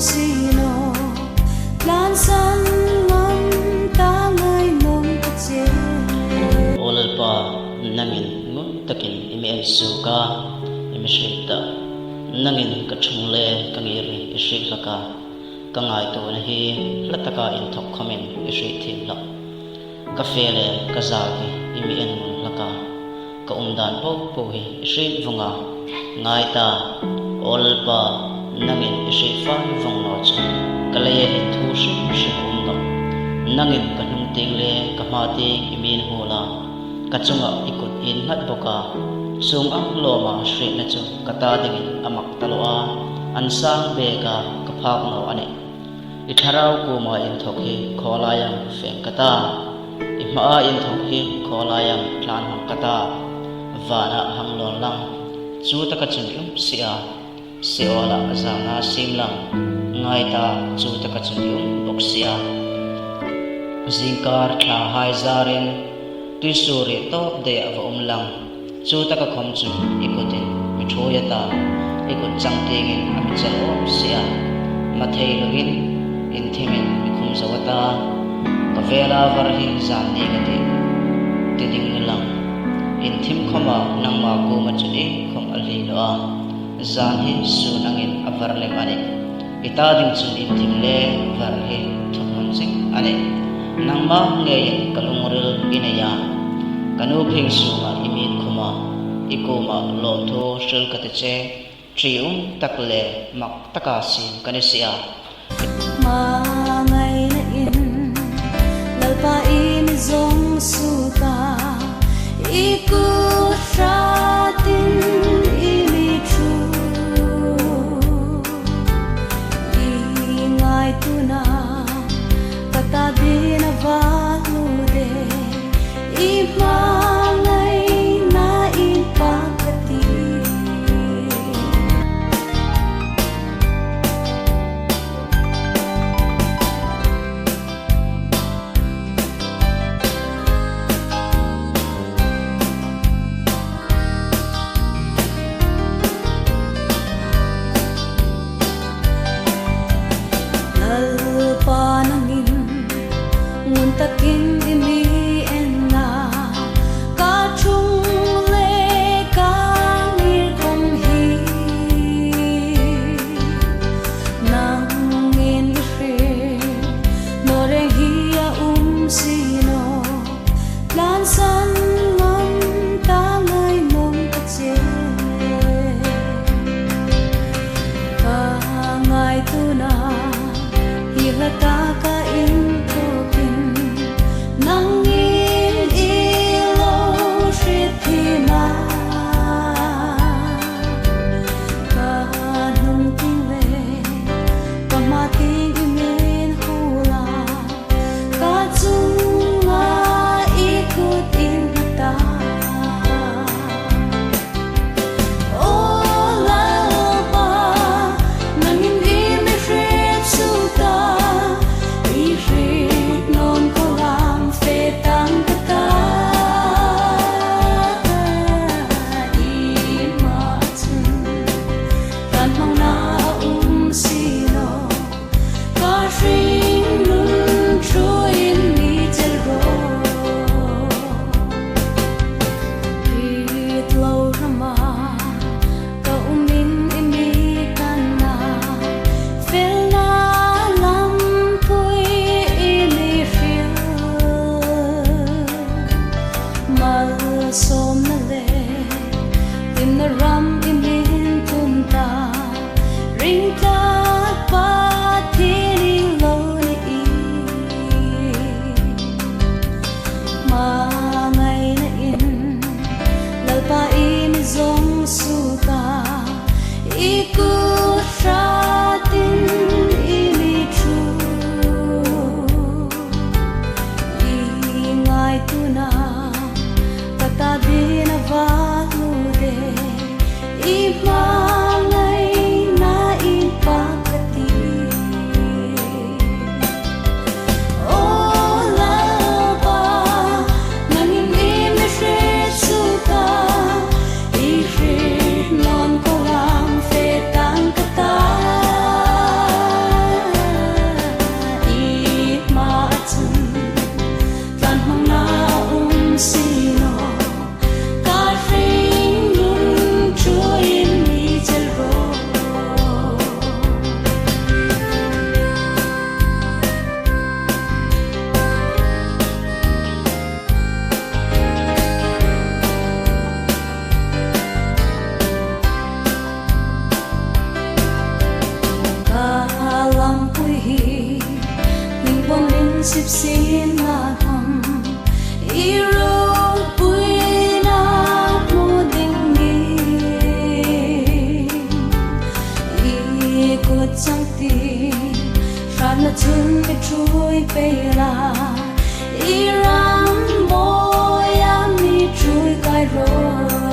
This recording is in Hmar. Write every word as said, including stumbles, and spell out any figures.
si naw, tlansan ngam ta ngai nawm ka che. Aw Lalpa, nangin ngun takin i mi en suok a, i mi hriet tah. Nangin ka ṭhung le ka ngir hi i hriet hlak a, ka ngaituona hi hla taka inthok khawmin i hriet thiem hlak. Ka fe le ka zau hi i mi en ngun hlak a, ka umdan popo hi i hriet vong a. Ngai ta, aw Lalpa, nangin i hriet fai vong naw chu ka leia hin thu hrim hrim um nawh. Nangin ka hnung tieng le ka hma tieng i mi inhuol a, ka chungah i kut i innghat bawk a. Chuong ang lawma hrietna chu ka ta dingin a mak taluo a, an sang beka ka phak naw a nih. I thlarau kuoma inthok hi khawlai am feng ka ta, i hmaa inthok hi khawlai am tlanhmang ka ta. Vana hang lawn lang, chu taka chun i um si a. Seolah zana siem lang, ngai ta, chu taka chun i um bawk si a. Zingkar thlahai zarin tuisuoriet tawp dai a va um lang, chu taka khawm chun i kutin mi ṭhuoi a ta, i kut chang tiengin a mi chel awm si a. Mathei loin inthimin mi khum zo a ta, ka vela var hi zan ni ka ti, ti ding ni lang. Inthim khawma nangma kuoma chun iengkhawm a hlier naw a, zan hi sun angin a var lem a nih. I ta ding chun inthim le var hi thuhmun zing a nih. Nangma ngeiin ka lungril i nei a, ka nu phing sunga i mi inkhum a, i kuoma lawmthu hril ka ti che, ṭium tak le mak taka siem ka ni si a. Hmangaina in Lalpa i mi zawng suok a, i kut hratin i mi ṭhu. I ngaituona ka ta dingin a va hlu de, i hmangaina in pak ka ti. Lalpa, nangin ngun takin i mi en a, ka ṭhung le ka ngir khawm hi nangin i hriet naw reng hi a um si naw, tlansan ngam ta ngai nawm ka che. Ka ngaituona hi hla taka inthokin nangin i lo hriet thiem a, ka hnung tieng le ka hma tieng i mi inhuol a, ka chunga i kut i innghat a. Aw Lalpa, nangin i mi hriet suok a, Sip sien la khawm i ropuina hmu ding ni. I kut changtin hratna chun mi ṭhuoi pei la, i ram mawia mi ṭhuoi kai ro.